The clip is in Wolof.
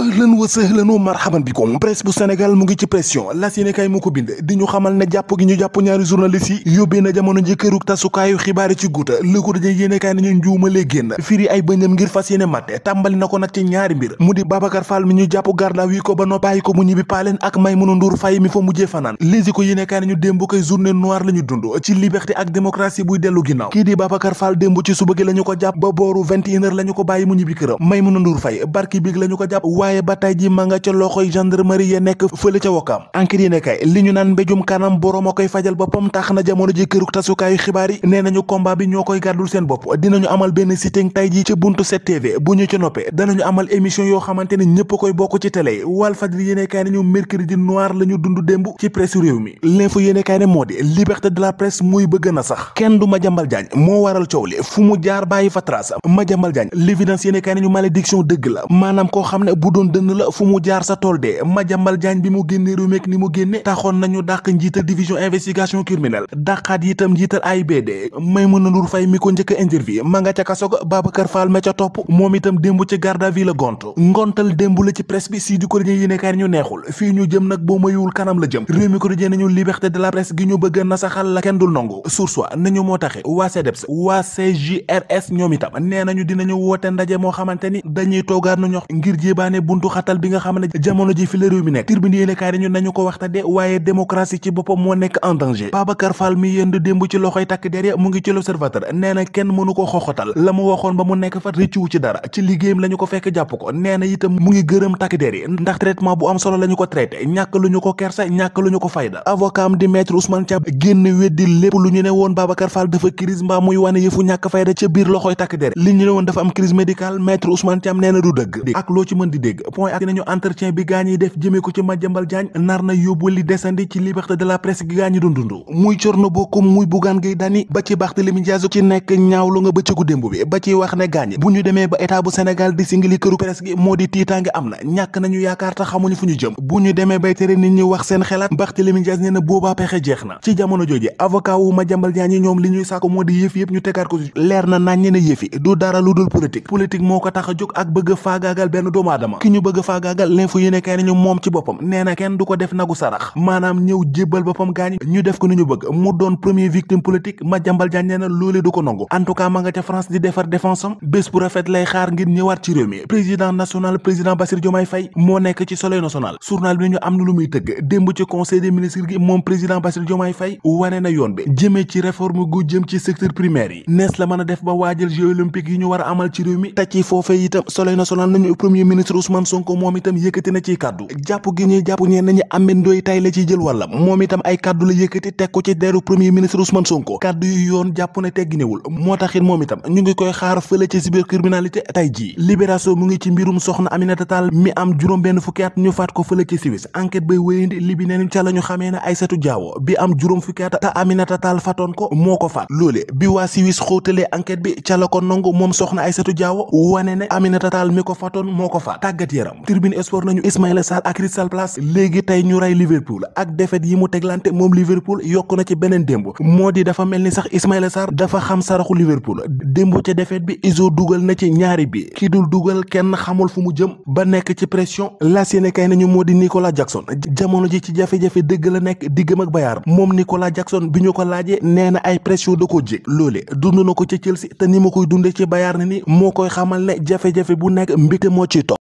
ahlan wa sahlan wa marhaban bikum. Presse bu Sénégal mu ngi ci pression las yéene kay mu ko bind di ñu xamal ne jàpp gi ñu jàpp ñaari journalistes yi yóbbee na jamono ji kërug tasukaayu xibaar ci guuta Le Quotidien yéene kay nañu njuumalee génn firi ay bëñam ngir fas yéene matte tàmbali na ko nag ci ñaari mbir mu di Babacar Fall mi ñu jàpp garda wi ko ba no bàyyi ko mu ñibbi paaleen ak Maïmouna Ndour Faye mi fa mujjee fanaan Les Échos yéene kay nañu démb koy journée noire la ñu dund ci liberté ak démocratie buy dellu ginnaaw kii di Babacar Fall démb ci suba gi la ñu ko jàpp ba booru 21h la ñu ko bàyyi mu ñibbi këram Maïmouna Ndour Faye barki biig la ñu ko jàpp waaye ba tey ji ma nga ca loxoy gendarmerie ya nekk fële ca Wakaam enquête yéene kay li ñu naan mbéjum kanam boroom a koy fajal boppam tax na jamono ji këruk tasukaayu xibaar yi nee nañu combat bi ñoo koy gàddul seen bopp dinañu amal benn sitting tey ji ci buntu 7TV bu ñu ci noppee danañu amal émission yoo xamante ne ñëpp koy bokk ci télé yi Walfadjri yéene kay nañu mercredi noir la ñu dund démb ci presse réew mi l'info yéene kay ne moo di liberté de la presse muy bëgg na sax kenn du Madiambal Diagne moo waral coow li fu mu jaar bàyyi fa trace Madiambal Diagne l'évidence yéene kay nañu malédiction dëgg la maanaam koo xam ne bu doon dënn la fu mu jaar sa tool de Madiambal Diagne bi mu génne réew meek ni mu génne taxoon nañu dàq njiital division investigation criminelle dàqaat itam njiital AIBD Maïmouna Ndour Faye mi ko njëkk a interview ma nga ca kaso ga Babacar Fall ma ca topp moom itam démb ci garde à vue la gont ngontal démb la ci presse bi Sud Quotidien yéene kaay ñu neexul fii ñu jëm nag boo mayuwul kanam la jëm réew mi Quotidien nañu liberté de la presse gi ñu bëgg nasaxal la kenn dul nangu Source A nañu moo taxe waa CDEPS waa CJRS ñoom itam nee nañu dinañu woote ndaje moo xamante ni dañuy toogaat nu ñox ngir jébaane buntu xatal bi nga xam ne jamono ji fi la réew mi nekk Tribune yéene kaay nañu ko waxtaanee waaye démocratie ci boppam moo nekk en danger Babacar Fall mi yënd démb ci loxoy takk der ya mu ngi ci l'Observateur nee na kenn mënu ko xoxotal la mu waxoon ba mu nekk fa rëccuwu ci dara ci liggéeyam la ñu ko fekk jàpp ko nee na itam mu ngi gërëm takk der yi ndax traitement bu am solo la ñu ko traité ñàkk lu ñu ko kersa ñàkk lu ñu ko fayda avocat am di maître Ousmane Thiam génn weddi lépp lu ñu ne woon Babacar Fall dafa crise mbaa muy wane yëfu ñàkk fayda ca biir loxoy takk der li ñu ne woon dafa am crise médicale maître Ousmane Thiam nee na du dëgg ak loo ci mën di dégg point ak nañu entretien bi gaañ yi def jëmee ko ci Madiambal Diagne nar na yóbbu li desandi ci liberté de la presse gi gaañ yi doon dund muy Thierno Bocoum muy Bougane Gueye Dany ba ci Barthélémy Dias ci nekk ñaawlu nga bëccëgu démb bi ba ci wax ne gaañ bu ñu demee ba état bu Sénégal di singali këru presse gi moo di tiitaange am na ñàkk nañu yaakaar te xamuñu fu ñu jëm bu ñu demee bay tere nit ñi wax seen xelaat Barthélémy Dias nee na boobaa pexe jeex na ci jamono jooje avocat wu Madiambal Diagne ñoom li ñuy sàkku moo di yëf yëpp ñu tegaat ko leer na nañ ne yëf yi du dara lu dul politique moo ko tax a jóg ak bëgg a faagaagal benn doomu aadama ki ñu bëgg a faagaagal l'info yéene kay nañu moom ci boppam nee na kenn du ko def nagu sarax maanaam ñëw jébbal boppam gaañ ñu def ko ni ñu bëgg mu doon premier victime politique Madiambal Diagne nee na loolee du ko nangu en tout cas ma nga ca France di defar défense am bés bu rafet lay xaar ngir ñëwaat ci réew mi président national président Bassirou Diomaye Faye moo nekk ci Soleil national journal bi ñu am na lu muy tëgg démb ci conseil des ministres gi moom président Bassirou Diomaye Faye wane na yoon bi jëmee ci réforme gu jëm ci secteur primaire yi nees la mën a def ba waajal Jeux olympiques yi ñu war a amal ci réew mi te ci foofee itam Soleil national nañu premier ministre Ousmane Sonko moom itam yëkkati na ciy kàddu jàpp gi ñuy jàpp ñeen nañu Ameth Ndoye tay la ciy jël wàllam moom itam ay kàddu la yëkkati teg ko ci deru premier ministre Ousmane Sonko kàddu yu yoon jàpp ne tegginewul moo taxit moom itam ñu ngi koy xaar fële ci cybercriminalité tey jii Libération mu ngi ci mbirum soxna Aminata Tall mi am juróom benn fukki at ñu faat ko fële ci Suisse enquête bay wéyandi li bi neen ca la ñu xamee ne Aïssatou Diawo bi am juróom fukki at te Aminata Tall fatoon ko moo ko faat loole bi waa Suisse xóotalee enquête bi ca la ko nangu moom soxna Aïssatou Diawo wane ne Aminata Tall mi ko fatoon moo ko faat tàggat yaram Tribune Sport nañu Ismaïla Sarr ak Crystal Palace léegi tey ñu rey Liverpool ak défaite yi mu teglante moom Liverpool yokk na ci beneen démb moo di dafa mel ni sax Ismaïla Sarr dafa xam saraxu Liverpool démb ca défaite bi Iso dugal na ci ñaari bi ki dul dugal kenn xamul fu mu jëm ba nekk ci pression las yéene kay nañu moo di Nicolas Jackson jamono ji ci jafe-jafe dëgg la nekk diggam ak Bayern moom Nicolas Jackson bi ñu ko laajee nee na ay pression da ko jég loole dund na ko ca Chelsea te ni ma koy dundee ci Bayern ni moo koy xamal ne jafe-jafe bu nekk mbégte moo ciy topp